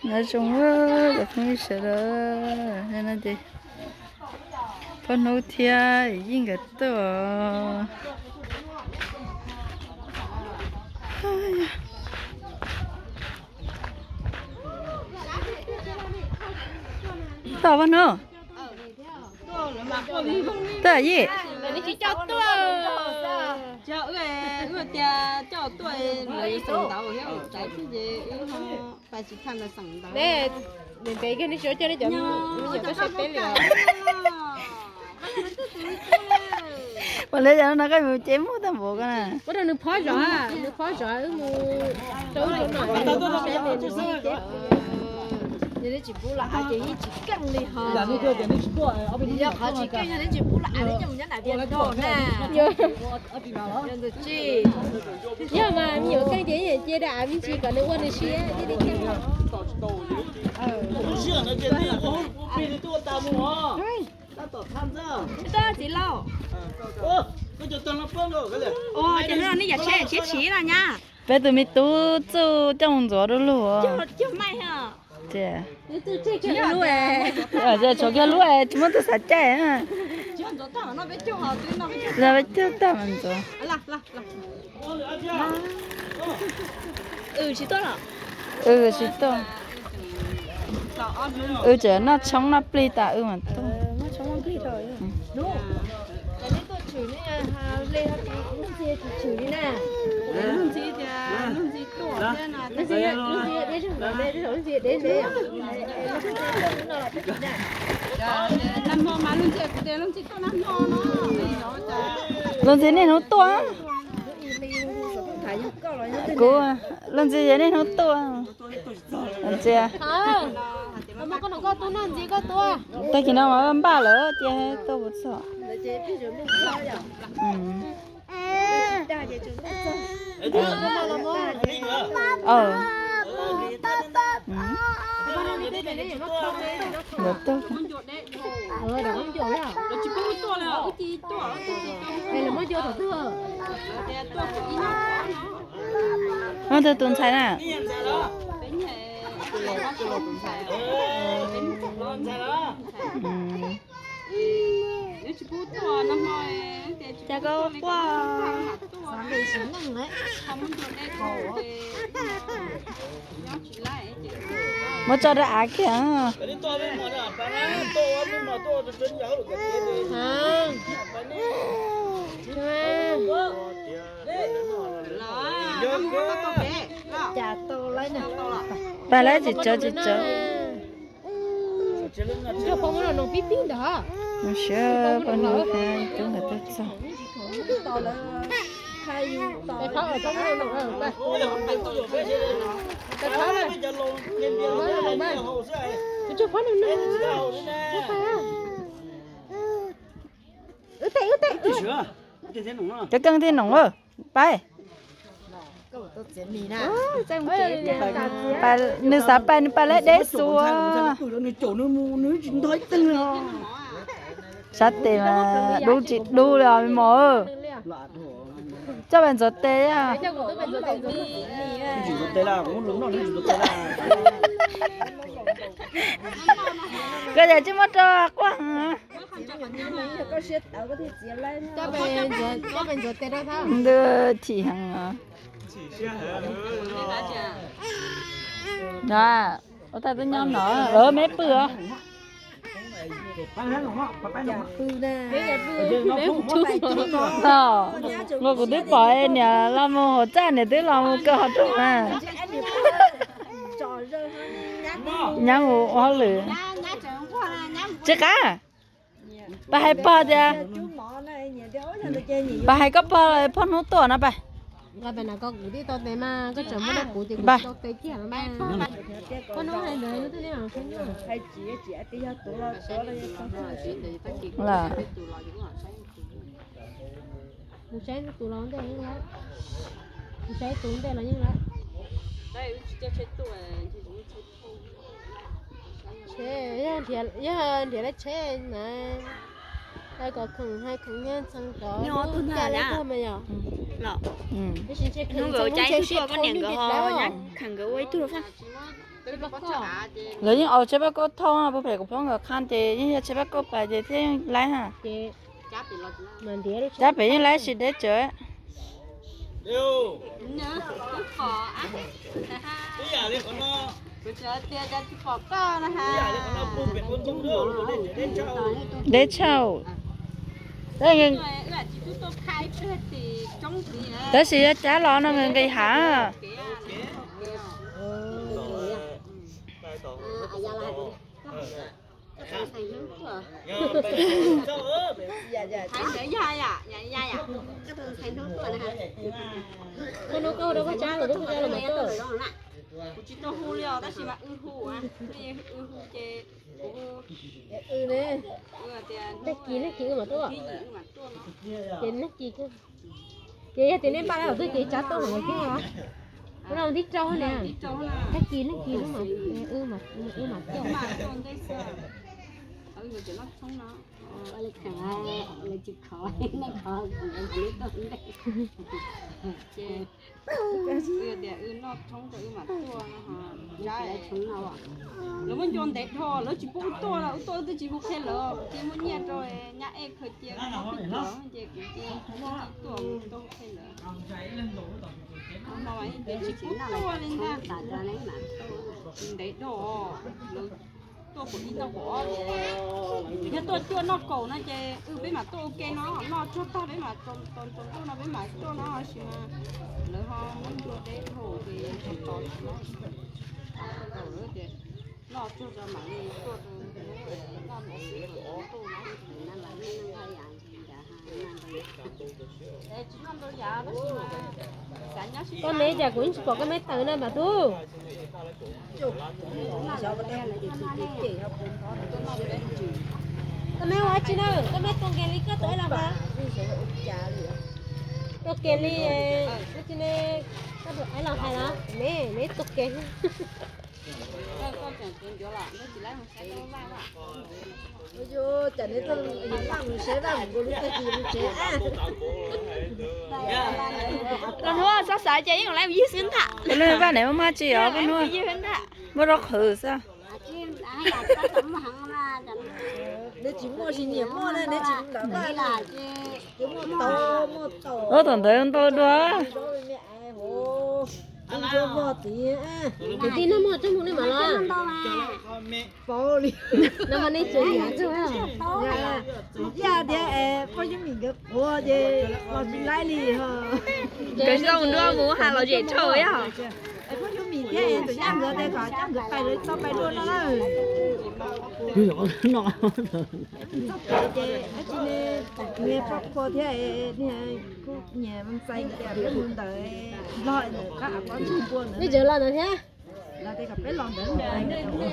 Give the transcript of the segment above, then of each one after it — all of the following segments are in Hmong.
Nyob zoo cov phooj ywg sawv daws, no ces poj hnub thiab yeej nkawd tuaj. Tau poj hnub. Tau yij. Ua li cas no koj mus ces muaj tag npaum ko na. Ua rau nws phob zov, nws phob zov wb mus rau ub rau no. Yog tsis pub los av ces yeej tsis keej li ho. Yog qhov tsis keej yog neb tsis pub los av neb coj mus nyob nram Vias Nthos na. Yog mas me nyuam keej ces cia rau av me ntsis kom nws ua nws siab thiaj li keej. Txiv Lauj, ces hnub no nej yam tsheb tsheb tsheb no nyab. Peb tus me tub txuj coj mus ntxuav dua lug. Tshuav kiag lub tsis muaj tus xav caij. Peb caug tag mas ntxuav. Wb tsis tuaj. Wb tseem noj tshoob noj plig tas wb mas tuaj. Luag ntxhi niaj hnub tuaj. Kuv, luag ntxhi yog niaj hnub tuaj. Ntxhi, tag kis no mas npaj lawm tias tuaj puas txog. Muab tus tus ntxhais na. Cas koj quaj. Muab tso rau av kiag. Pab lawv tsis tsawv tsis tsawv. Siab poj hnub tub nkawd tuaj txog. Cov keej thiaj noom lawm. Pab, nws xav pab nws pab lawv deb xuas. Sab tes mas dub tsis dub li os me mos. Coj pais ntxuav tes. Koj yam tsis muab rau quaj. Ntws chim heev os. Ua tag twb nyob no, me pw os. Nqua kuv twb pom niam los mus hauv txaj, niam twb los mus kaw hauv rooj na. Nyab mus ua hauj lwm. Tsis qab. Pab hais pog tias, pab hais koj pog, poj hnub tuaj no pab. Mus saib tus los ntej yeej lawm, mus saib tus ntej los yeej lawm. Yog nrhiav lawv tsheb na, hais kom khoom, hais khoom nyob ntxhee tod, lub caij lub tog mas yog. Hnub nkawd cab ib tug tuaj, poj niam nkawd ho nyob khaws nkawd ua ib tug. Lawv yeej aus tsheb paj kaub thauj, puag phem kuv phob nkawd qha ces yeej yog tsheb paj kaub pais ces thiaj yeej laib ha. Cab pem yeej laib tsis deb tsawv. Deb tshauj. Tab sis yog cab los no nqis nqis hav. Kuv tsis tau hu li os, tab sis mas wb hu, wb hu ces kuv hu. Tag kis leej kis wb mam tuaj. Ces leej kis, ces yog tias nej npaj lawm twg ces tsav tuaj hauv thiab os. Hnub no thib rau na, tag kis leej kis wb mam tuaj. Ces wb tias wb noj tshoob rau wb mam tuaj, lawv muab ncua ntev dhau, lawv tsis pub wb tuaj, wb tuaj wb twb tsis hu qhia lawv, ces muaj nyiaj rau nyab ej khaws cia peb tuaj, ces kuv cia tuaj hu qhia lawv. Tsis pub tuaj li ntag, ntev dhau, lawv tuaj pum ib toj pum ob, yog tuaj cuaj noj kaum no ces wb peb mam tuaj ua ke no, noj tsuag tag peb mam tsaus ntuj no peb mam tuaj no, tab sis mas lawv ho muab ncua deb dhau ces tsis tau, lawv tias noj tsuag tso mam li tuaj, noj ntau xwb thaum tsaus ntuj no. Koj me cas kuv yeej tsis pom koj me taws na mas tub. Koj me ua dab tsi na, koj me tua kev li koj tus aib los hais. Tua kev li, ua dab tsi ne, koj tus aib los hais los me, me tua kev. Cas neb tuaj mus saib Vaj mus nkaus lub tag kis mus tsev. Los hnub xav xav ces yeej mus lawm mus ywg xwb ntag. Poj hnub Vaj niam muaj maj tsi os poj hnub, muaj zaub qhwv xwb. Neb tsis muaj sis nyiam muaj na, neb tsis ntawm Vaj na. Ub, thaum ntawd ntau dua. Kwv tij noj muag tsob mus nej mam los. Pauv li. No mas nej tseem yam tug. Yaj tias poj Xyooj Mim nkawd quav ces los tsis laib li ho. Nkawd tsis tau mus dua mus ha los zem rhau yog. Poj Xyooj Mim thiab tus nyab nkawd tias kom coj nkawd pais lawv tau pais dua no na. Txog pem ces dab tsi ne, niag poj qhua thiab niag kuj nyiam ntxais tias peb mus ntawm Nplog ntawm qab av pob ntsuag npua ntawd. Nej tseem los ntawd thiab? Lawv tias kom peb los ntawd,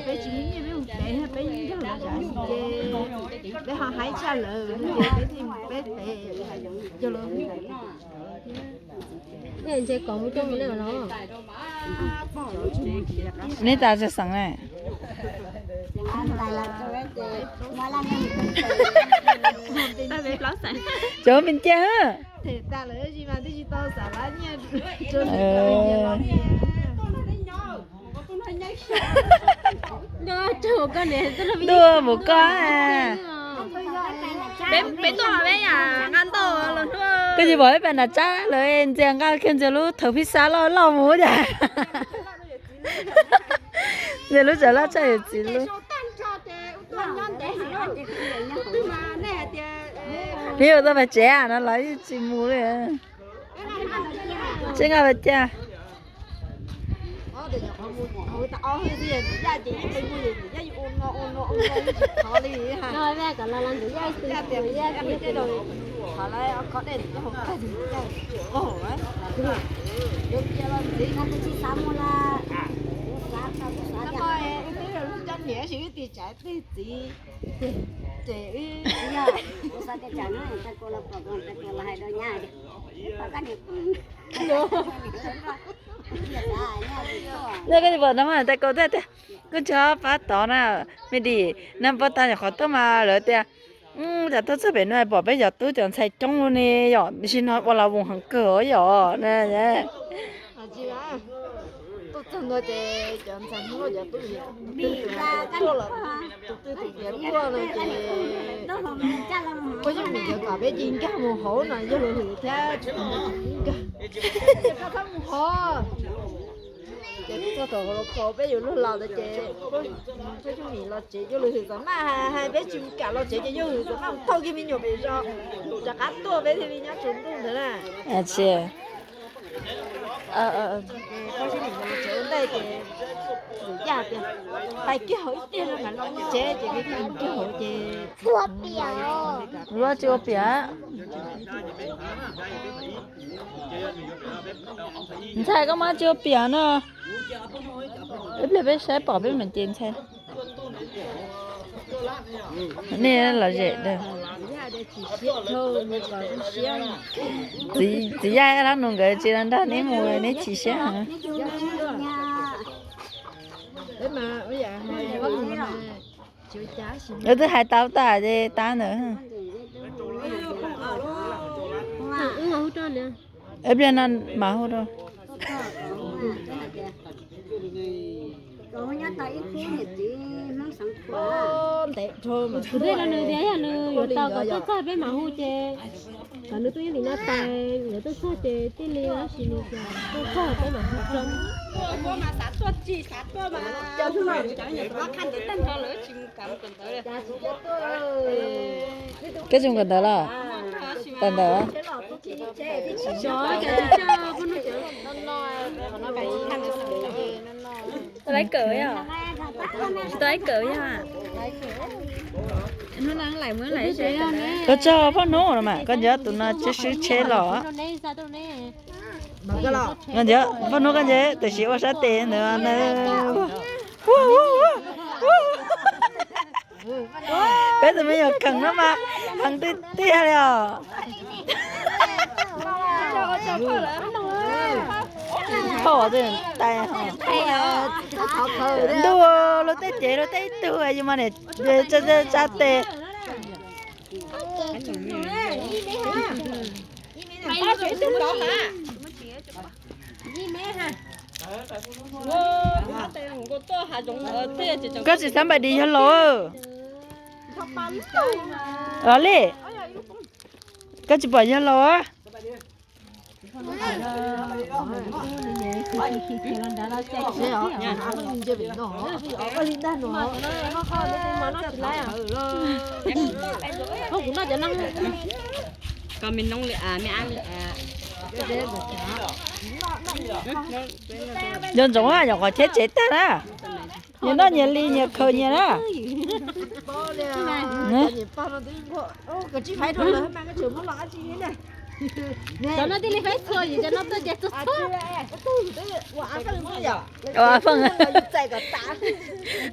peb tsis muaj nyiaj peb mus pem, peb nrog lawv zam xis ces peb ho haib tshaj lawm, peb thiaj mus peb pem, yog lawv hu. Nej ntse kom mus coj mus nej los. Neb tas tsa xeem na. Cov me ciaj. Ntuj mus koj. Peb tuaj peb yam nqa ntau los hnub. Koj tsis pom peb pais nram tsab lawv ntxias nqa kiag ntxias lub thawv phij xa loj loj mus cas. Ntxias lub tsawv loj tshaj yawm txiv lub. Peb yuav tau pais tsev no los yeej tsis mus li. Tsev nqa pais cas. Niam sis wb tig tsav teg txiv, ces wb yog kuv xav tias tsam no tais kaus los pom tais kaus los hais rau nyab tias, nej koj tsis pom no mas tais kaus tiag tiag, koj tsis pab tod na, me dim na pab tag nyuam qhuav tuaj mas lawv tias Cas tuaj txog pem no pom peb cov tub cov ntxhais coob li ne yom, sim no ua la voos heev kawg yom. Tuaj txog ntua ces cov ntxhais Hmoob cov tub tuaj los tus twg tus tiav tuaj no ces peb cov miv cov kom peb cia nkag mus hauv no yog lawv hwm thiab nkag mus hauv. Ces txog tom hauv los pom peb yuav luag los ntawd ces peb cov miv los tsev yog lawv hwm txom maj, hais peb tsis kam los tsev ces yog hwm txom maj mus taug kiag me nyuam pem zos rov qab tuaj peb thiaj li nyob tsaus ntuj ntawd na. Peb cov miv los tsev ua ntej ces yam tias pais kiag hauv ib tiag no mam los tsev ces peb kiag hauv ces ua tsis ua piam. Ntxhais koj mas tsis ua piam no. Ib pliag peb saib pom peb mam ces ntxhais. Nej lom zem. Txiv Yaj lab nus nkawd tsis los nrog neb mus neb chim siab heev. Lawv twb hais tau tas ces tas ntawd. Ib pliag no mas hu rau. Kuv thiaj los nws tias yog nws yuav tos kom tuaj txog peb mam hu ces kom nws tuaj ib lim no tais yuav tuaj txog ces tij li tab sis nws tias tuaj txog peb mam hu rau. Koj tsis mus kawm ntawv los? Tawm ntawv. Tsis tau kawm yog? Ua tsaug poj hnub no mas koj nco tus no tsis swb tsheb los. Nco poj hnub koj nco tam sim ua sab tes ntawd. Peb tus me nyuam kheem no mas heev tiag tiag li os. Phom tais ntuj, luag tej cev luag tej ib tug yus mas niam tsa tes. Koj tsis xav npam dis yawg laus li. Koj tsis pom yawg laus. Nco ntsoov nyuam qhuav cheb tsev tag na. Nyias noj nyias li nyias khaws nyias na.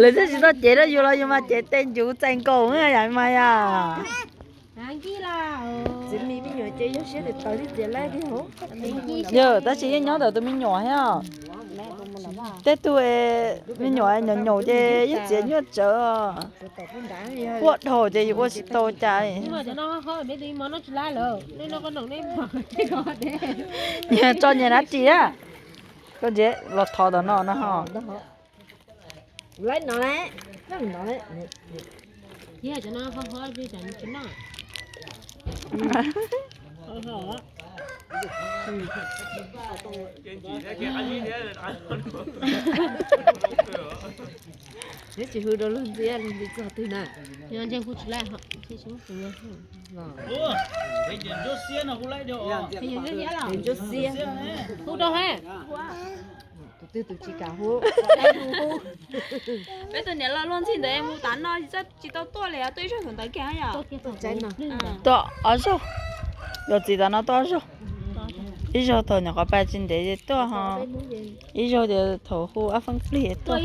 Lawv twb tsis tau cev rau yus los yus mas cev tej ncuv txais nkaus yam mas yom. Yog tab sis yeej nyob ntawm tus me nyuam thiab. Tej tug me nyuam nyaum nyaum ces yeej txiav nyuaj tsawv. Quaj dhau ces yus ua tsis tau cas. Nyias tso nyias dab tsi na. Koj ntsia los thov tom no no ho. Neb tsis hu rau luag ntxhi, luag ntxhi txog twg na? Ntsia hu tsis laij. Hu rau he. Tus twg tus tsis kam hu. Peb tus niam los luag ntxhi ntawd mus tav no tsis tau tuaj li, tuaj ib zaug thaum ntawd kiag yom. Tuaj ob zaug, yog txiv tav no tuaj ob zaug. Ib zaug thaum nyuam qhuav pais tsis ntev ces tuaj ho, ib zaug ces thaum hu ab feeb plig tuaj.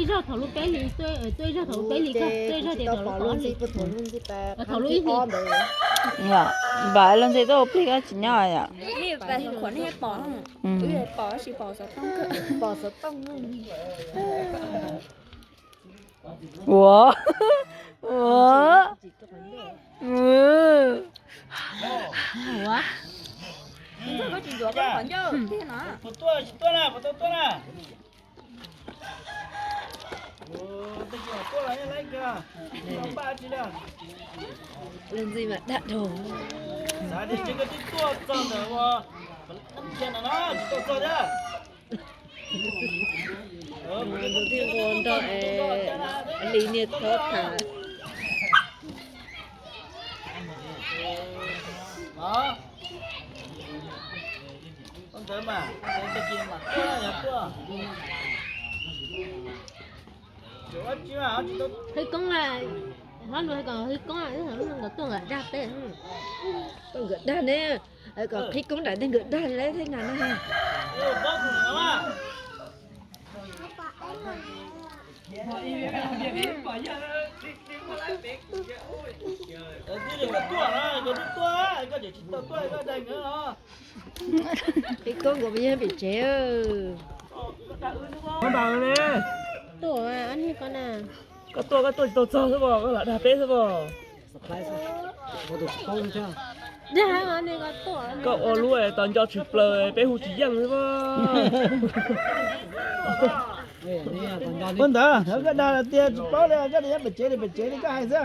Npam luag ntxhi tuaj hu plig koj tsis nyob yom. Ua, ua, ua. Tuaj tsis tuaj na, puas tau tuaj na? Tej zaum tuaj los yeej laib kawg, tsis tau npaj tsi na. Leej ntxwg mas dag dhau. Xav tias koj twb tuaj txog ntawm ua, no tsis tau txog thiab. Tus tij nquas nrog Hli niag thab tham. Hwj koob, hlob lus hais kom hwj koob, nkawd tuaj nkawd dag peb. Tuaj nkawd dag ne, kom qhib koob nram ntej nkawd dag li thiab na na. Qhib koob nkaus peb yog pem tsev. Tuaj, koj tuaj koj tuaj tsis tau txog xwb os, koj lam dag peb xwb os. Dag, koj ua lub es tos nco tshwm plaws peb hu tsis yeej xwb os. Ua ntawd koj dag tias tsis paub li, koj tias nyob pem tsev li, pem tsev li koj hais xwb.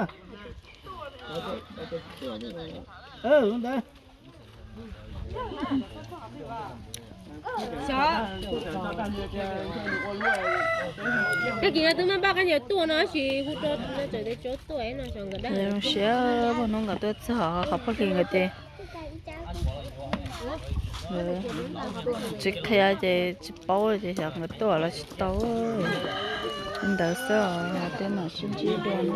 Ua ntawd. Tag kis no twb muaj pab qab ncaws tuaj no, tab sis hu rau no txawm tias tsis tuaj no xyov nkawd dag. Zoo siab pog hnub nkawd tuaj txog qhov pog Hli nkawd ces tsis qhia ces tsis paub ces xyov nkawd tuaj los tsis tau. Li ntawd xwb os, tej mam sib ntsib dua na.